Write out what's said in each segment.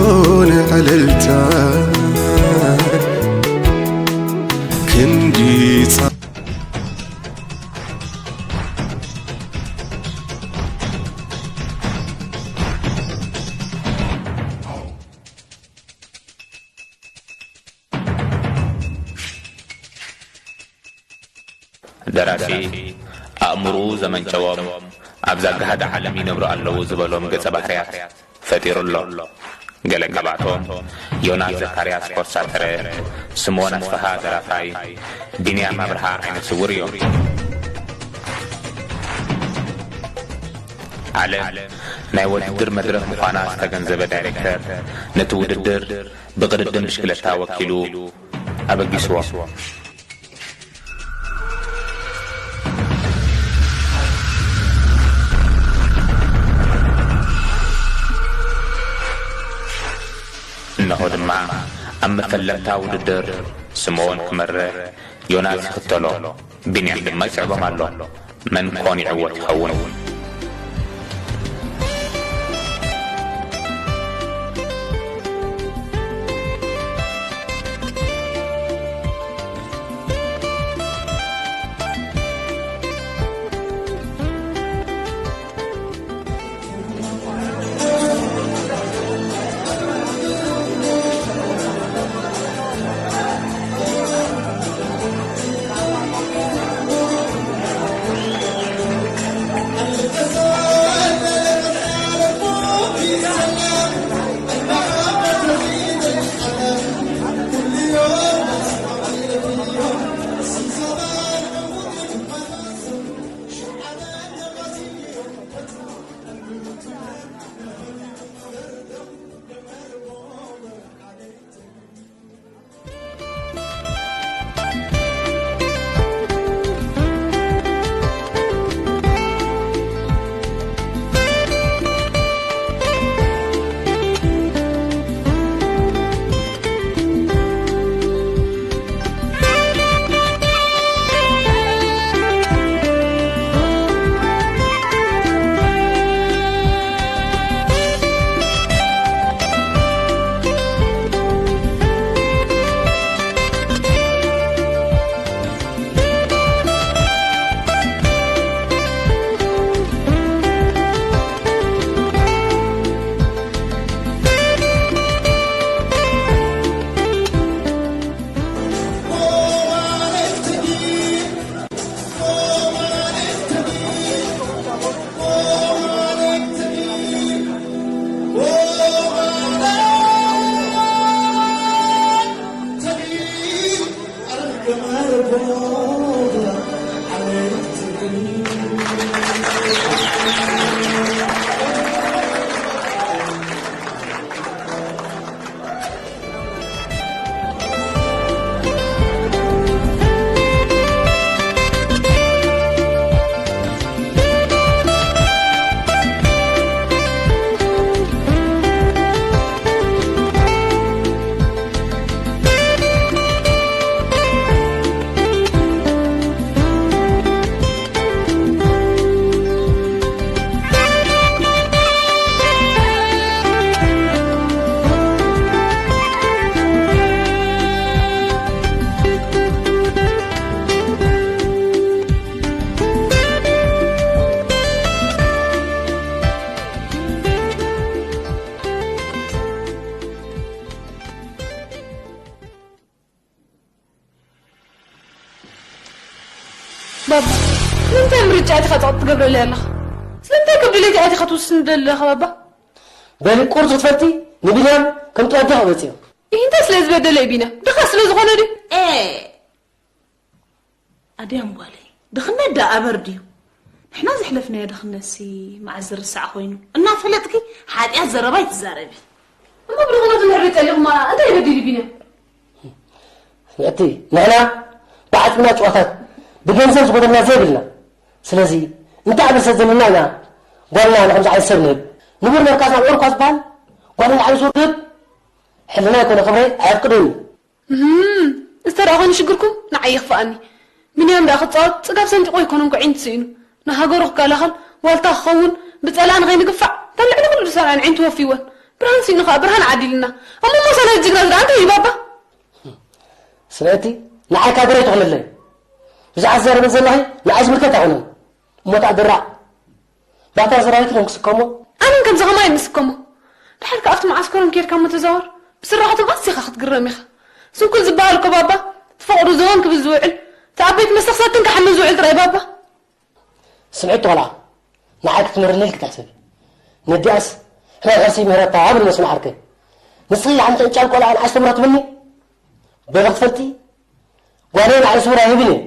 ሆነ ዕልልታ ክንዲ ጻ- ደራሲ ኣእምሮኡ ዘመንጨዎም ኣብዛ ገሃድ ዓለም ይነብሩ ኣለዉ ዝበሎም ገጸ ባህርያት ፈጢሩ ኣሎ። ገለ ካብኣቶም ዮናስ ዘካርያስ ኮሳተረ፣ ስምኦን ኣስፍሃ ደራፋይ፣ ቢንያም ኣብርሃ ዓይነ ስውር እዮም። ዓለም ናይ ውድድር መድረኽ ምዃና ዝተገንዘበ ዳይሬክተር ነቲ ውድድር ብቕድድም ብሽክለታ ወኪሉ ኣበጊስዎ። እነሆ ድማ ኣብ መፈለጥታ ውድድር ስምኦን ክመርሕ፣ ዮናስ ይኽተሎ፣ ቢንያም ድማ ይስዕቦም ኣሎ። መን ኮን ይዕወት ይኸውን? ባባ፣ ንምንታይ ምርጫ ኢኻ ጸቕጢ ትገብረለይ ኣለኻ? ስለምንታይ ከም ድሌተይ ኣቲኻ ትውስን ዘለኻ ባባ? በሊ ቁርጽ ክትፈልጢ ንቢንያም ከም ጥዋንቲ ክበጽዮ። ይህ እንታይ ስለ ዝበደለ እዩ ቢንያም? ድኻ ስለ ዝኾነ ድዩ? ኤ፣ ኣድያም ጓለይ፣ ድኽነት ደኣ ኣበር ድዩ? ንሕና ዘሕለፍናዮ ድኽነትሲ መዓስ ዝርሳዕ ኮይኑ? እናፈለጥኪ ሓጢኣት ዘረባ ኣይትዛረቢ። እሞ ብድኽነቱ እንድሕር ጸሊኹማ እንታይ ይበድል እዩ ቢንያም? ስምዕቲ፣ ንሕና ብዓጽምና ጭዋታት ብገንዘብ ዝጎደለና ዘይብልና። ስለዚ እንታይ ኣበሰ ዘለና ኢና ጓልና ንከምዚ ዓይነት ሰብ ንህብ? ንቡር መርካዝና ውዕል እኳ ዝበሃል ጓልና ንዓይነት ውርድብ ሕልና ይኮነ ክብረይ ኣየፍቅድን እዩ። እህም፣ እዚ ተደኣ ኮይኑ ሽግርኩም ንዓይ ይኽፍኣኒ። ቢንያም ደኣ ክጻወት ጽጋብ ሰንጢቑ ኣይኮነን ኳዒንቱ ስኢኑ። ንሃገሩ ክከላኸል ዋልታ ክኸውን ብጸላኢ ንኸይንግፋዕ ካብ ልዕሊ ኩሉ ዝሰርዐን ዒንቱ ወፍይወን። ብርሃን ስኢኑ ኸዓ ብርሃን ዓዲልና። እሞ ሞሳና ጅግና ዝደኣ እንታይ እዩ ባባ? ስለቲ ንዓይ ካብ ግረይ ትኾነለይ። ብዛዕባ ዝዛረበ ዘለኺ ንዓይ ዝምልከት ኣይኮነን። እሞ ተኣ ድራዕ ባታ ሰራዊት ኢሎም ክስከሞ? ኣነን ከምዚ ኸማይ ንስከሞ። ድሓር ከኣ ኣብቲ መዓስከሮም ኬድካ እሞ ተዛወር። ብስራሕቶም ኣዚኻ ክትግረም ኢኻ። ስንኩል ዝበሃል እኮ ባባ፣ ትፈቕዶ ዘወን ክብል ዝውዕል፣ እቲ ኣብ ቤት መስተ ክሰትን ክሓምን ዝውዕል ጥራይ ባባ። ስምዒት ቆልዓ ንዓይ ክትምህርኒ ኢልኪ ትሕስቢ። ነዲኣስ ሕራይ ሕርሲ ምህረታ ብል መስምዓርከይ። ንስኺ ሓንቲ ዕጫል ቆልዓ ንዓይ ኣስተምሮ ትብልኒ? በለ ክትፈልጢ ጓለይ ንዓይ ስውር ኣይህብን እየ።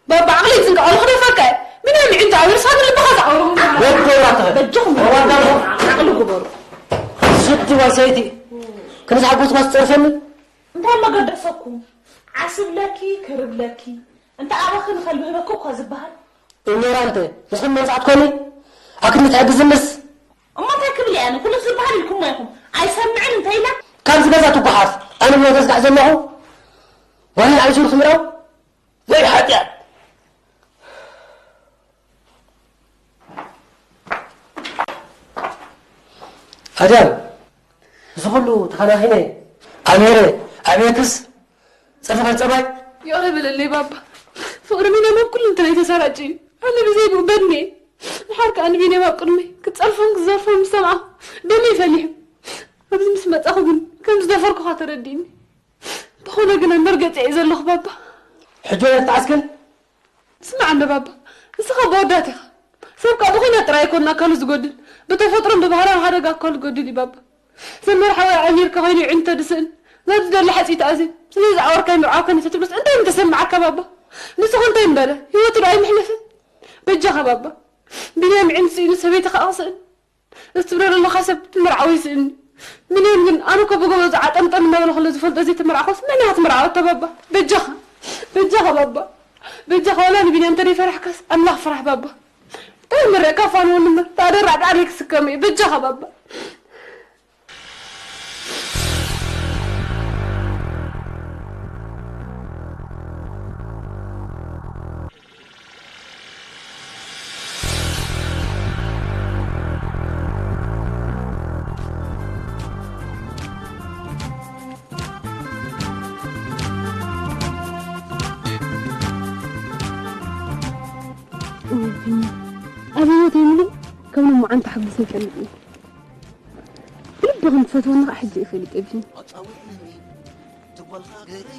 ባባ ዓቕሊ ይጽንቀቐሉ ክደፈካ እየ። ምን ያህል ዕንታ ኣውርሳ ግን ልብኻ ዝዓውሩ ወዲ ወራትኸ? በጃኹም ወዋዳኹ? ዓቕሊ ግበሩ። ስዲ ጓል ሰይቲ ክንዝሓጎስ ጓስ ትጸርፈኒ? እንታይ መገደሰኩም? ዓስብ ለኪ፣ ክርብ ለኪ። እንተ ኣበኺ ንኸልቢ ህበኪ እኳ ዝበሃል። ኢግኖራንት፣ ንስኺ መምጻእት ኮኒ? ኣክኒ ትሕግዝንስ? እሞ እንታይ ክብል እየ ኣነ? ኩሉ ዝበሃል ኢልኩሞ ኢኹም። ኣይሰምዕን እንተ ኢለ? ካብዚ ገዛ ትጓሓፍ። ኣነ ብሎ ተዝጋዕ ዘለኹ? ጓሂ ንዓይ ዙር ክምራው? ወይ ሓጢኣት። ኣድያም፣ እዚ ኩሉ ተኸናኺነ፣ ኣሜረ፣ ኣዕብየክስ፣ ጸርፊ ከም ጸባይ? ይቕረ በለለይ ባባ። ፍቕሪ ቢንያም ኣብ ኩሉ እንተናይ ተሰራጭ እዩ። ኣነ ብዘይ ብኡ በድኒ እየ። ድሓር ከኣ ንቢንያም ኣብ ቅድመይ ክትጸርፎን ክትዘርፎን ምስ ሰማዕኹ ደመይ ፈሊሑ። ኣብዚ ምስ መጻኹ ግን ከም ዝደፈርኩኻ ተረዲእኒ። እንተኾነ ግና መርገጺ እየ ዘለኹ ባባ። ሕጂ ወደ ትዓስክን? ስማዕ እንዶ ባባ፣ ንስኻ ብወዳት ኢኻ። ሰብ ካብ ብኹናት ጥራይ ኣይኮነን ኣካሉ ዝጎድል፣ ብተፈጥሮን ብባህላዊ ሓደጋ ኣካሉ ዝጎድል እዩ ባባ። ዘመር ሓወይ ኣሚርካ ኮይኑ ይዕንቶ ድስእን፣ ናብ ዝደሊ ሓፂ ተኣዝን፣ ስለዚ ዝዓወርካይ ምርዓው ከኒሰ ትብሎስ እንታይ ምተሰማዓካ ባባ? ንስኹ እንታይ እምበረ? ህይወቱ ዶ ኣይምሕለፍን? በጃኻ ባባ፣ ቢንያም ይዕንቶ ስኢኑ ሰበይቲ ከዓ ክስእን። እዚ ትብሎ ዘለኻ ሰብ ትምርዓው ይስእኒ። ቢንያም ግን ኣነ እኮ ብጎቦ ዝዓጠምጠም እናበለ ከሎ ዝፈልጦ ዘይተመርዓኹስ መን እያ ክትምርዓው እታ ባባ? በጃኻ፣ በጃኻ ባባ፣ በጃኻ ዋላ ንቢንያም እንተደይፈራሕካስ ኣምላኽ ፍራሕ ባባ። እንታይ ምረእካ ፋን እውን እምበር፣ ታደራዕ ዳዕሊ ክስከም እዩ። በጃኻ ባባ። ኣብ ህይወተይ ምሉእ ከም ሎማዓንቲ ሓጒሰ ይፈልጥ እየ። ብልቢ ከም ትፈትወኒ ከዓ ሕጂ እየ ፈሊጠ ቢኒ።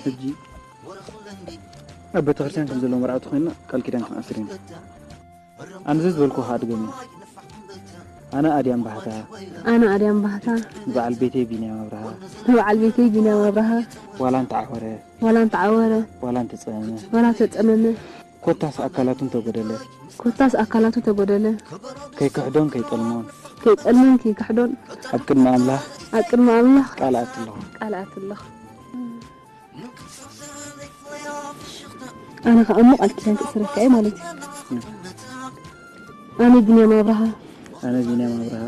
ሕጂ ኣብ ቤተክርስትያን ከም ዘለዉ መርዓውቲ ኮይንና ቃል ኪዳን ክንኣስር ኢና። ኣነ ዘዝበልኩ ከዓ ድገምዮ። ኣነ ኣድያም ባህታ። ኣነ ኣድያም ባህታ። ንበዓል ቤተይ ቢንያም ኣብርሃ። ንበዓል ቤተይ ቢንያም ኣብርሃ። ዋላ እንተዓወረ። ዋላ እንተዓወረ። ዋላ እንተጸመመ። ዋላ እንተጸመመ። ኮታስ ኣካላቱ እንተጎደለ። ኮታስ ኣካላቱ ተጎደለ። ከይክሕዶን ከይጠልሞን። ከይጠልሞን ከይክሕዶን። ኣብ ቅድሚ ኣምላኽ። ኣብ ቅድሚ ኣምላኽ። ቃል ኣትለኹ። ቃል ኣትለኹ። ኣነ ኸኣ እሞ ቃል ኪዳን ክእስረካ እየ ማለት እዩ። ኣነ ቢንያም ኣብርሃ። ኣነ ቢንያም ኣብርሃ።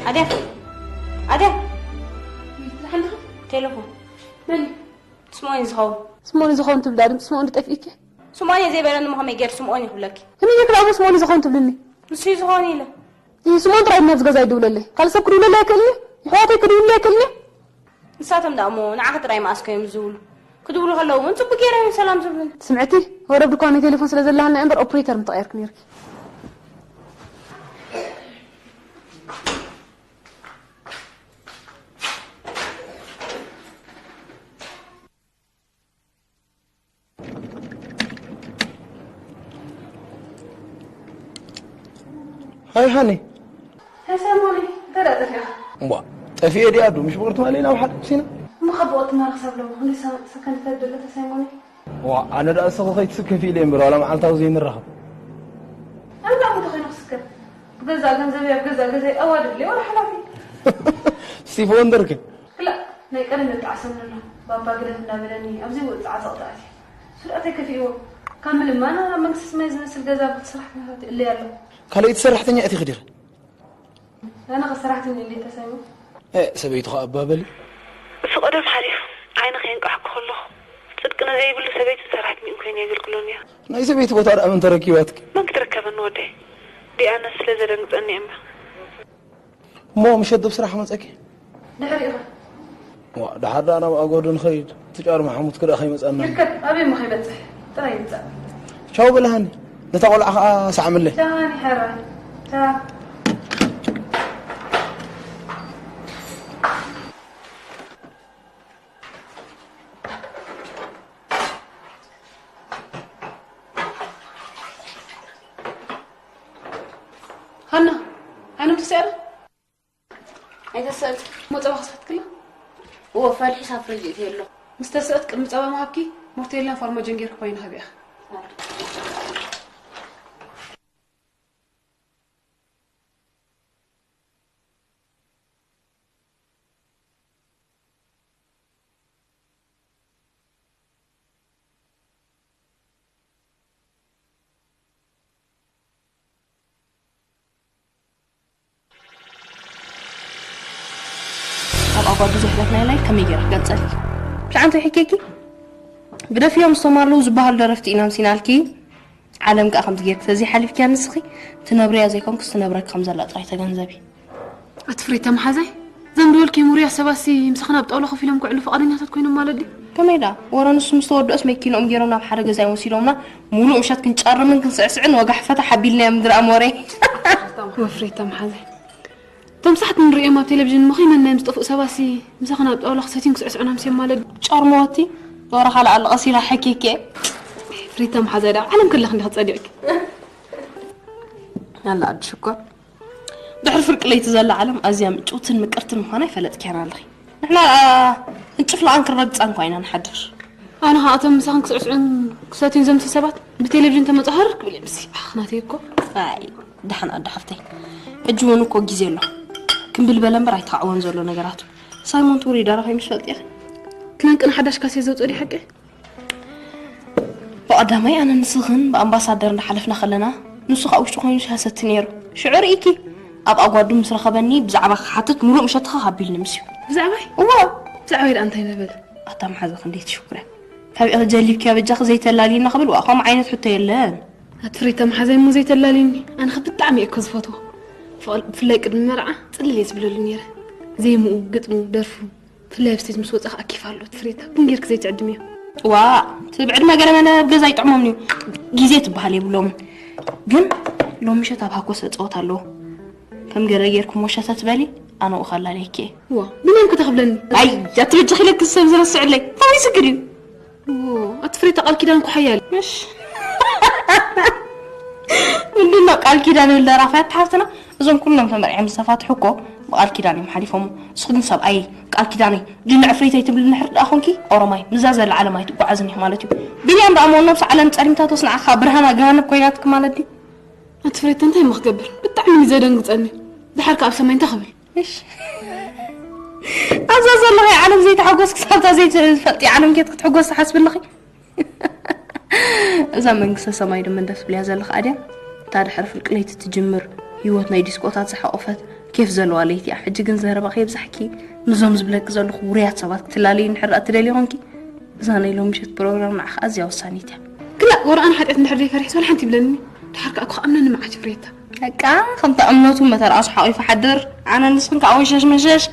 ኣድያ፣ ኣድያ። ቴሌፎን። መን? ስምኦን ዝኸውን። ስምኦን ዝኸውን ትብል ድምፂ ስምኦን ድጠፊእኪ? ስምኦን እየ ዘይበለኒ እሞ ከመይ ገይሩ ስምኦን ይኽብለኪ? ከመይ ገይርኪ ደኣ እሞ ስምኦን ዝኸውን ትብልኒ? ንሱ እዩ ዝኸውን ኢለ። ይህ ስምኦን ጥራይ ናብዚ ገዛ ይድውለለይ። ካልእ ሰብ ክድውለለይ ኣይክእልን እዩ። ይሕዋተይ ክድውለለይ ኣይክእልን እዩ። ንሳቶም ደኣ እሞ ንዓኺ ጥራይ መኣስ ከዮም ዝብሉ? ክድውሉ ከለዉ እውን ጽቡቅ ገይሮም እዮም ሰላም ዝብሉኒ። ስምዕቲ፣ ወረብ ድኳን ናይ ቴሌፎን ስለ ዘለሃልና እምበር ኦፕሬተር ምተቐየርክ ነይርኪ። ሃይ ሃኒ። ሃይ ሰለሞነይ፣ እንታይ ደኣ ጠፊእኻ? እምቧ፣ ጠፊኤ ድየ ኣዱ፣ ምሽ ብቕርትማ ለይና ኣብ ሓደ ኩሲና። እሞ ካብ ብቐትማ ርኽሳብ ሎሚ ክንደይ ሰ-፣ ሰከንድ ተድሎ ተሰይሞኒ? ዋ፣ ኣነ ደኣ ንስኺ ከይትስከፊ ኢለ እምበር፣ ዋላ መዓልታዊ ዘይንራኸብ። ኣነ ደኣ ምንታይ ኮይነ ክስከፍ? ገዛ ገንዘበይ ኣብ ገዛ ገዛይ ኣዋድብለይ ወላ ሓላፊ። ስቲቭ ወንደር ከ? ክላእ ናይ ቀደም ይጣዕሰኒ ኣሎ። ባባ ግደፍ እንዳበለኒ ኣብዚ ውፅዓ ዘቕጣእት እዩ። ስርዓተይ ከፊእዎ። ካብ ምልማና ናብ መንግስቲ ሰማይ ዝመስል ገዛ ብትስራሕ ኩነታት እለይ ኣሎ። ካልኣይቲ ሰራሕተኛ እቲ ክዲር? ኣነ ከ ሰራሕተኛ እንዴት ተሰይሙ? እ፣ ሰበይቱ ከኣ ኣባበሊ። እሱ ቀደም ሓሊፉ። ዓይኒ ከየንቃሕኩ ከለኹ ጽድቂ ንዘይብሉ ሰበይትን ሰራሕተኛን ኮይነ የገልግሎን እያ። ናይ ሰበይቲ ቦታ ደኣ መን ተረኪባትኪ? መን ክትርከበኒ ወደይ? ዲኣነ ስለ ዘደንግጸኒ እየ እማ። እሞ ምሸት ዶብ ስራሕ መጸኪ? ድሕሪኡ ኸ? ዋ፣ ደሓር ደኣ ናብ ኣጎዶ ንኸይድ። እቲ ጫር መሓሙት ክደኣ ከይመጸና። ይርከብ፣ ኣበይ እሞ ከይበጽሕ? ጥራይ ይምጻእ። ቻው በልሃኒ። ነታ ቆልዓ ኸኣ ሰዓምለይ። ቻው፣ ሃኒ ሓራይ። ቻው። ሃና፣ ዓይኖም ተሰዕረ? ኣይተሰእት። እሞ ጸባ ክሰትክላ? እዎ፣ ፈልሒስ ኣብ ፍሪጅ እትየ ኣሎ። ምስ ተሰእት ቅድሚ ጸባ ምሃብኪ፣ ሞርቴላን ፎርማጆን ጌርኪ ኮይንኪ ሃብያ። ኣብ ኣጓዱ ዘሕለፍናዮ ላይፍ ከመይ ገይረ ክገልጸልኪ? ብዛዕባ እንታይ ሕኬኪ? ግደፍዮም፣ እቶም ኣለዉ ዝበሃሉ ደረፍቲ ኢና ምሲናልኪ። ዓለም ከኣ ከምዚ ጌርኪ ተዘይሓሊፍኪያ ንስኺ ትነብርያ ዘይኮንኩስ ትነብረኪ ከም ዘላ ጥራይ ተገንዘቢ። ኣቲ ፍሬታ መሓዛይ፣ እዞም ድበልክዮም ውሩያት ሰባትሲ ምሳኽን ኣብ ጣውላ ኮፍ ኢሎም ክውዕሉ ፍቓደኛታት ኮይኖም ማለት ድዩ? ከመይ ደኣ? ወረ ንሱ ምስ ተወድኦስ መኪንኦም ገይሮም ናብ ሓደ ገዛ እዮም ወሲዶምና። ሙሉእ ምሸት ክንጨርምን ክንስዕስዕን ወጋሕ ፈታሕ ኣቢልናዮም ድራም ወረ። ወፍሬታ መሓዛይ። እቶም ሳሕቲ ንርእዮም ኣብ ቴሌቪዥን እሞ ከይመናዮም ዝጠፍኡ ሰባትሲ ምሳኽን ኣብ ጣውላ ክሰትዩን ክስዕስዑን ኣምስዮም ማለት ድዩ? ጨርመወቲ፣ ወረ ካልእ ኣሎ ቀሲላ ሕኬኬ። ፍሬታ መሓዛይ ደኣ ዓለም ከለኽ እንዲኺ ጸዲቕኪ። ኣላ ኣዲ ሽኮር። ድሕሪ ፍርቂ ለይቲ ዘላ ዓለም ኣዝያ ምጭውትን ምቅርትን ምዃና ይፈለጥክያን ኣለኺ። ንሕና ደኣ ክንጭፍልቓን ክንረግጻን እኳ ኢና ንሓድር። ኣነ ኸኣ እቶም ምሳኽን ክስዕስዑን ክሰትዩን ዘምስዩ ሰባት ብቴሌቪዥን ተመጹ ሃረር ክብል እየ ምስይ። ኣኽ ናተይ እኮ። ኣይ፣ ደሓን ኣዶ ሓፍተይ። ሕጂ እውን እኮ ግዜ ኣሎ። ክምብል በለ እምበር ኣይተኻዕወን ዘሎ ነገራቱ። ሳይሞን ትውሪ ዳራ ከይምሽ ፈልጥ ኢኺ። ትናንት ቅነ ሓዳሽ ካሴት ዘውጽኦ ድዩ ሓቂ? ብቐዳማይ ኣነ ንስኽን ብኣምባሳደር እንዳሓለፍና ከለና፣ ንሱ ኻብ ውሽጢ ኮይኑ ሲያሰቲ ነይሩ። ሽዑ ርኢኪ፣ ኣብ ኣጓዱ ምስ ረኸበኒ ብዛዕባ ክሓትት ምሉእ ምሸት ተኸኻቢልኒ ምስዩ። ብዛዕባይ? እዋ! ብዛዕባይ ደኣ እንታይ ነበለ? ኣታ መሓዛ ክንደይ ትሽኩረ። ካብ ኢኺ ጀሊብኪያ በጃኺ ዘይተላልይና ክብል፣ ዋ፣ ከምኡ ዓይነት ሕቶ የለን። ኣቲ ፍሬታ መሓዛይ እሞ ዘይተላልይኒ፣ ኣነ ኸ ብጣዕሚ እየ እኮ ዝፈትዎ። ብፍላይ ቅድሚ መርዓ ጽልል እየ ዝብለሉ ነይረ። ዜምኡ፣ ግጥሙ፣ ደርፉ፣ ብፍላይ ኣብ ስቴጅ ምስ ወጸ ኸኣ ኬፍ ኣለዎ። ኣቲ ፍሬታ፣ ቡን ጌርኪ ዘይትዕድምዮ። ዋ፣ እቲ ብዕድመ ገለ መለ ኣብ ገዛ ኣይጥዕሞምን እዩ። ግዜ ትበሃል የብሎምን። ግን ሎሚ ምሸት ኣብ ሃኮ ስለ ጸወታ ኣለዎ። ከም ገለ ጌርኩም ወሸ ተትበሊ፣ ኣነ ኡኻ ኣላልየኪ እየ። ዋ፣ ብመን ክተኽብለኒ? ኣይ፣ ኣቲ በጃኺ ኢለኪ ሰብ ዝረስዕለይ። እንታይ ስግር እዩ? ዎ፣ ኣቲ ፍሬታ ቃል ኪዳን እኮ ሓያል እዩ። እሽ። ምንድን ነው ቃል ኪዳን ይብል ደራፋይ ኣቲ ሓፍትና? እዞም ኩሎም ተመርዕዮም ዝተፋትሑ እኮ ብቃል ኪዳን እዮም ሓሊፎም። ንስኺ ግን ሰብኣይ ቃል ኪዳነይ ድንዕ ፍሬተይ ትብሊ እንድሕር ደኣ ኮንኪ ኦሮማይ ምዛ ዘላ ዓለም ኣይትጓዓዝን ኢኺ ማለት እዩ። ቢንያም ደኣ እሞ ነብሲ ዓለም ጸሊምታቶስ ንዓኻ ብርሃና ገሃነብ ኮይናትኪ ማለት ድዩ? ኣቲ ፍሬታ እንታይ እሞ ክገብር? ብጣዕሚ እዩ ዘደንግጸኒ። ድሓር ከኣ ኣብ ሰማይ እንታይ ክብል? እሽ። ኣብዛ ዘለኺ ዓለም ዘይተሓጎስኪ ሳብታ ዘይትፈልጢ ዓለም ኬድ ክትሕጎስ ትሓስቢ ኣለኺ? እዛ መንግስተ ሰማይ ድማ ደስ ብልያ ዘለኻ ኣድያ። እታ ድሕሪ ፍርቂ ለይቲ ትጅምር ህይወት ናይ ዲስኮታት ዝሓቆፈት ኬፍ ዘለዋ ለይቲ እያ። ሕጂ ግን ዘረባ ከየብዛሕኪ፣ ንዞም ዝብለኪ ዘለኹ ውሩያት ሰባት ክትላለዪ እንድሕር ደኣ ትደልዪ ኮንኪ፣ እዛ ናይ ሎሚ ምሸት ፕሮግራም ንዓኻ ኣዝያ ወሳኒት እያ። ክላእ፣ ወረ ኣነ ሓጢኣት እንድሕር ዘይፈሪሕስ ወላ ሓንቲ ይብለኒ። ድሓር ከኣ እኮ ክኣምነኒ መዓት እዩ ፍሬታ። በቃ፣ ከምቲ እምነቱ መተርኣሱ ሓቂፉ ሓድር፣ ኣነ ንስኽን ከኣ ወሸሽ መሸሽ።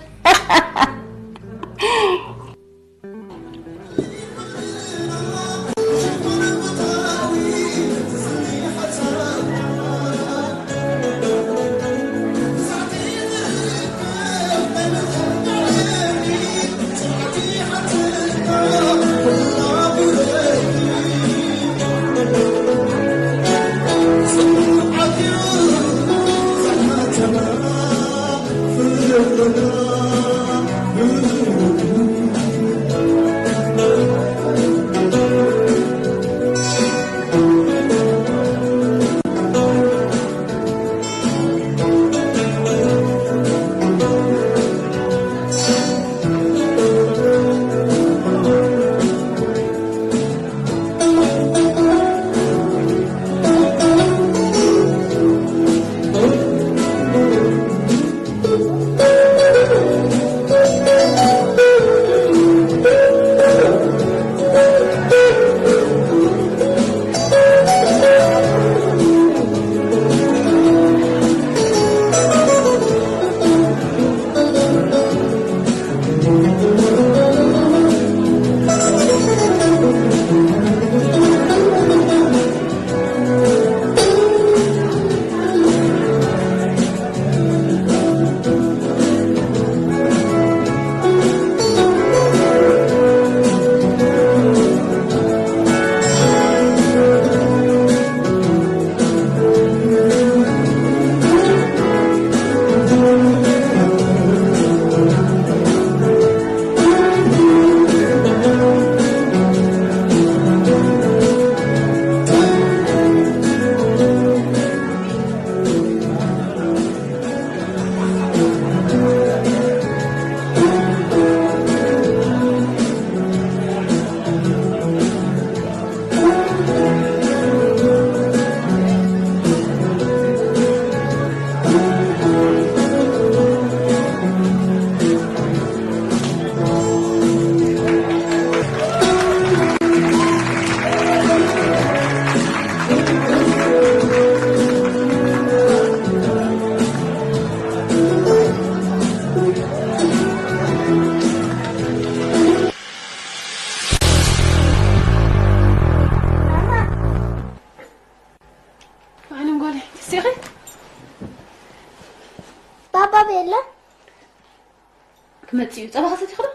መጽዩ ጸባ ከሰቲ ክዶ?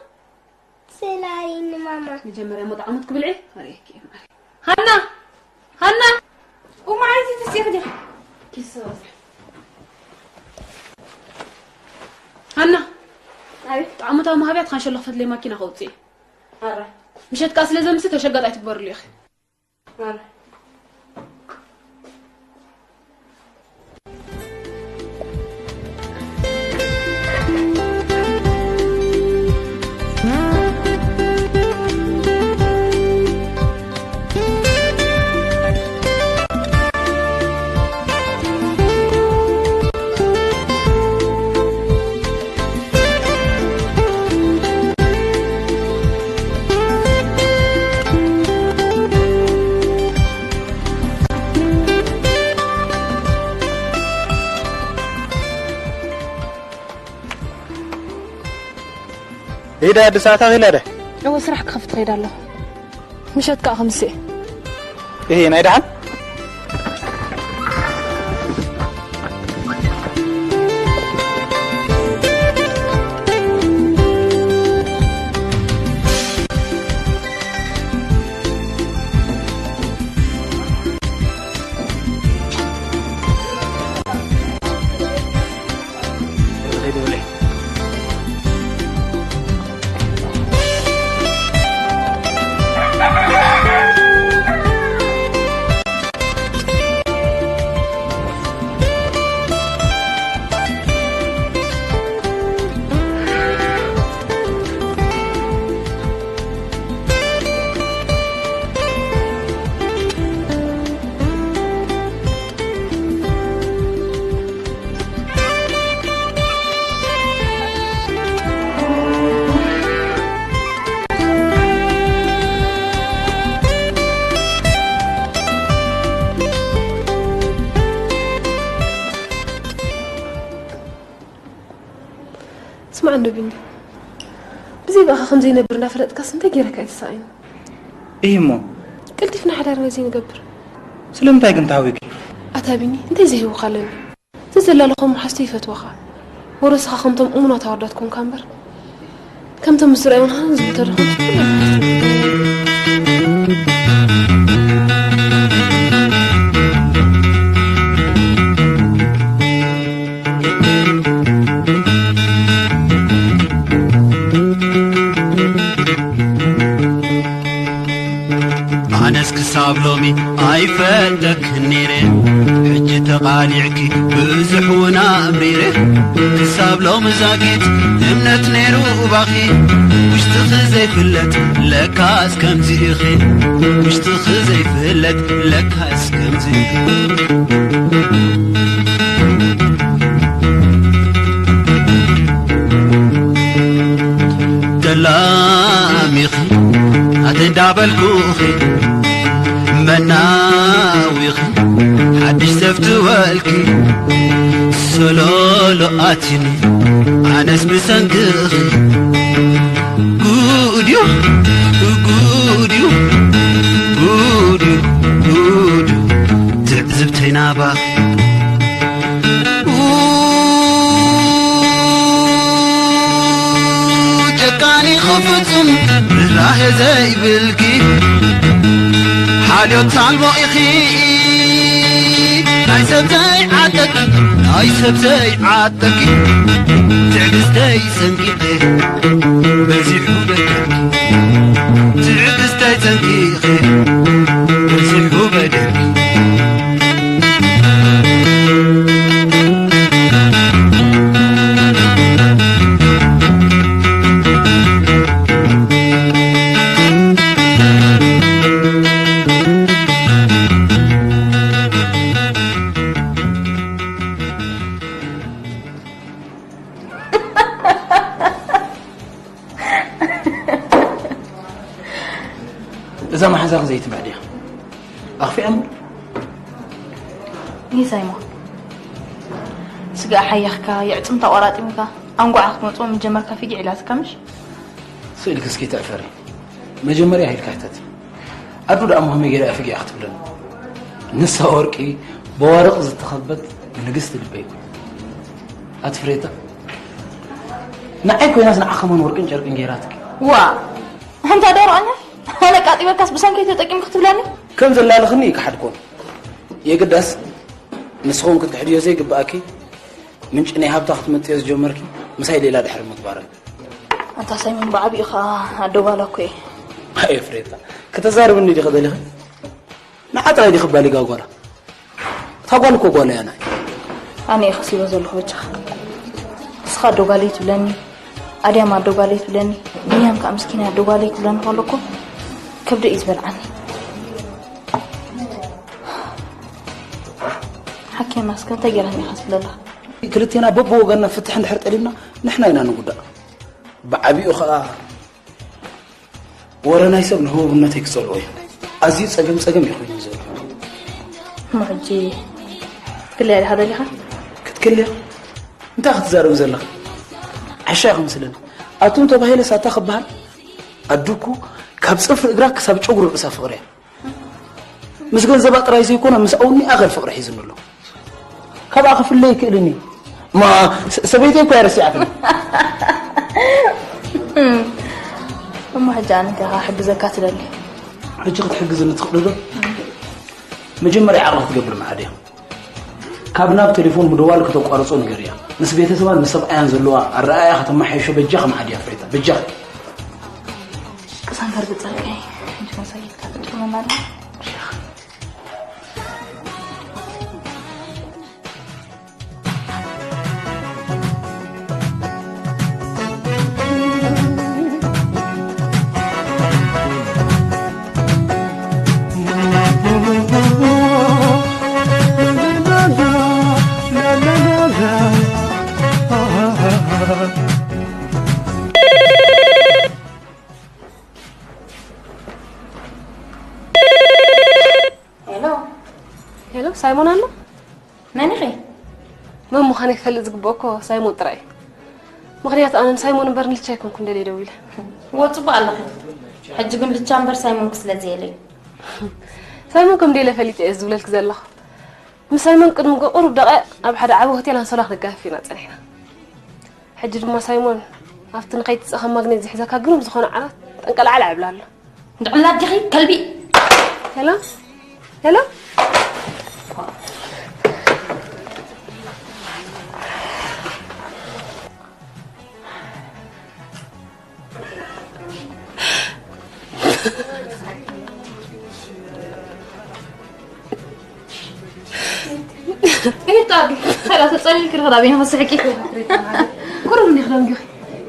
ሰላይኒ ማማ። መጀመርያ ሞጣ ዓመት ክብልዒ ኣርእየኪ እየ ማሪ። ሃና! ሃና! ኡማ፣ ዓይንቲ ትስኢ ክዲ። ኪስ ሰበስሕ። ሃና! ኣቤት። ጣዕሙታ መሃብያ ትኻን ሸሎ ክፈትለይ ማኪና ከውፅእ። ኣረ። ምሸት ከኣ ስለ ዘምሲ ተሸጋጥ ኣይትግበርሉ ኢኺ። ኣረ። ኢዳ ኣዲስ ኣታ ኺላ ደ? እወ፣ ስራሕ ክኸፍት ኸይድ ኣለኹ። ምሸት ከኣ ከምስእ። እሄ፣ ናይ ደሓን? ስማዕ እንዶ ቢኒ፣ ብዘይ ብኣኻ ከም ዘይነብር እንዳፈለጥካስ እንታይ ገይረካ ኣይትሳቐይን? እይ እሞ። ቀልጢፍና ሓዳር ነዚ ንገብር። ስለምንታይ ግን ተሃዊኪ? ኣታ ቢኒ፣ እንታይ ዘይህውኻ ኣለኒ? ዘዘላለኹም መሓዝተይ ይፈትወኻ። ወረስኻ ከምቶም እሙናት ኣወዳት ኮንካ እምበር፣ ከምቶም ምስ ዝረኣዩን ሃን ዝብሉ ተደኹም ኣነስ ክሳብ ሎሚ ኣይፈልጠክን ነይረ፣ ሕጂ ተቓሊዕኪ ብዙሕ እውን ኣምሪረ። ክሳብ ሎሚ ዛጊት እምነት ነይሩ ባኺ፣ ውሽጥኺ ዘይፍለጥ ለካስ ከምዚ ኢኺ፣ ውሽጥኺ ዘይፍለጥ ለካስ ከምዚ ኢኺ። ተላሚኺ ኣተይ እንዳበልኩኺ መናዊኺ ሓድሽ ሰፍትወልኪ ሰሎሎ ኣቲኒ ኣነስ ብሰንክኺ ጉድዩ ጉድዩ ጉድዩ ጉድዩ ትዕዝብተይ ናባኺ ጨካኒ ኸፍጹም ርህራሄ ዘይብልኪ ሓልዮት ኣልቦ ኢኺ ናይ ሰብ ዘይዓጠቂ ናይ ሰብ ዘይዓጠቂ ትዕግስተይ ሰንቂቐ በዚሑ በደልኪ ትዕግስተይ ሰንቂቐ በዚሑ በደልኪ እዛ መሓዛኺ ዘይትምዕ ድያ? ኣኽፊኣ እምበር። ይህ ሳይሞን፣ ስጋ ሓይኽካ፣ የዕጽምታ ቆራጢምካ፣ ኣንጓዓ ክትመጽኦ ምጀመርካ ፊጊዕ ኢላትካ ምሽ? ስእልኪ እስኪ ተዕፈሪ። መጀመርያ ኢልካ ሕተት። ኣዱ ደኣ እሞ ከመይ ገይራ እያ ፊጊዕ ክትብለኒ? ንሳ ወርቂ፣ በዋርቕ ዝተኸበት ንግስቲ ልበይ እኮ። ኣቲ ፍሬታ፣ ንዓይ ኮይናስ ንዓ ከማን ወርቅን ጨርቅን ገይራትኪ። ዋ፣ ኣንታ ደርዖኛ፣ ኣነ ቃጢበካስ ብሰንከይ ተጠቂምኪ ክትብለኒ? ከም ዘላለኽኒ ይከሓድኮን። የግዳስ ንስኹም ክትክሕድዮ ዘይግብኣኪ፣ ምንጪ ናይ ሃብታ ክትመጥዮ ዝጀመርኪ ምሳይ ሌላ ድሕሪ ምግባረን። ኣንታ ሳይሞን ብዓቢኡ ኸኣ ኣደጓላ እኮ እየ። ኣየ ፍሬታ፣ ከተዛርብኒ ዲኺ ደሊኺ? ንዓ ጥራይ ዲኺ ባሊጋ ጓላ? እታ ጓል እኮ ጓል እያ ናይ። ኣነ እየ ከሲበ ዘለኹ በጃኻ። ንስኻ ኣደጓለይ ትብለኒ፣ ኣድያም ኣደጓለይ ትብለኒ፣ ብንያም ከኣ ምስኪን ኣደጓለይ ትብለኒ ከሎ እኮ ከብደ እዩ ዝበልዓኒ። ሓኪምና እስከ እንታይ ገይራትኒ ኢኻ ትብለላ? ክልቴና በብወገንና ፍትሕ እንድሕር ጠሊብና ንሕና ኢና ንጉዳእ። ብዓቢኡ ኸኣ ወረ ናይ ሰብ ንህቡብነተይ ክጸልኦ እዩ። ኣዝዩ ጸገም ጸገም እዩ ኮይኑ ዘሎ። እሞ ሕጂ ክትክልያ ዲኻ ደሊኻ? ክትክልያ? እንታይ ክትዛረብ ዘለኻ? ዓሻ ከምስለኒ። ኣቱም ተባሂለ ሳታ ክበሃል? ኣዱ እኮ ካብ ጽፍሪ እግራ ክሳብ ጨጉሪ ርእሳ ፍቕሪ እያ። ምስ ገንዘባ ጥራይ ዘይኮነ ምስ ኣውኒ ኣኸል ፍቕሪ ሒዝኒ ኣሎ። ካብኣ ክፍለ ይክእልን እዩ። እማ ስ-፣ ሰበይተይ እኮ እያ ረሲዓትኒ። እሞ ሕጂ ኣነ እንታይ ክሕግዘካ ትደሊ? ሕጂ ክትሕግዝኒ ትኽእሊ ዶ? መጀመርያ ዓቕሊ ክትገብር መዓድ እያ። ካብ ናብ ቴሌፎን ምድዋል ከተቋርጾ ንገርያ። ምስ ቤተሰባን ምስ ሰብኣያን ዘለዋ ኣረኣእያ ከተመሓይሾ በጃኺ መዓድ እያ ፍሬታ፣ በጃኺ። ቅሳን ከርግጸልካ እየ። ሕጂ መሳይልካ ትጥመና ኣላ። ሄሎ። ሄሎ፣ ሳይሞን ኣሎ? መን ኢኺ? መን ምዃነይ ክፈልጥ ዝግብኦ እኮ ሳይሞን ጥራይ እዩ። ምኽንያቱ ኣነ ንሳይሞን እምበር ንልቻ ኣይኮንኩን ደልየ ደዊለ። እወ፣ ጽቡቕ ኣለኺ። ሕጂ ግን ልቻ እምበር ሳይሞንኪ ስለ ዘየለይ። ሳይሞን ከም ደይለ ፈሊጠ እየ ዝብለልኪ ዘለኹ። ምስ ሳይሞን ቅድሚ ቁሩብ ደቂቕ ኣብ ሓደ ዓቢ ሆቴል ኣንሶላ ክንጋፍ ኢና ጸኒሕና። ሕጂ ድማ ሳይሞን ኣብቲ ንኸይትጽእ ከም ማግኔት ዝሕዘካ ግሩም ዝኾነ ዓራት ጠንቀልዓል ዕብላ ኣሎ። እንድዕላ ዲኺ ከልቢ። ሄሎ? ሄሎ? ይጣዱ። ኸላ ተጸሊልኪ ርኽዳ በይንኺ ስሕቂ። ቁሩብ እንዲኺ ደንጊኺ።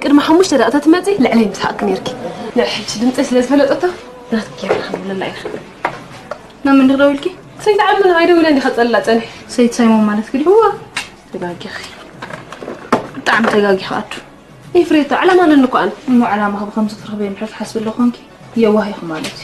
ቅድሚ ሓሙሽተ ደቂቕ ተትመጺ ልዕለይ ምስሓቅኪ ነይርኪ። ንዕ ሕጂ ድምጸይ ስለ ዝፈለጠቶ ናትኪ እያ ክንብለላ ኢና። ናብ መን ዲኺ ደዊልኪ? ሰይቲ ዓመና ኣይደውለ እንዲኻ ጸላ ጸኒሕ። ሰይቲ ሳይሞን ማለት ግዲ? እዋ። ተጋጊኺ። ብጣዕሚ ተጋጊኺ ኣዱ። ይፍሬቶ፣ ዕላማ ኣለኒ እኮ ኣነ። እሞ ዕላማ ካብ ከምዚ ክትረኽበ እንድሕር ትሓስቢ ኣለኹ ኮንኪ፣ የዋህ ኢኹ ማለት እዩ።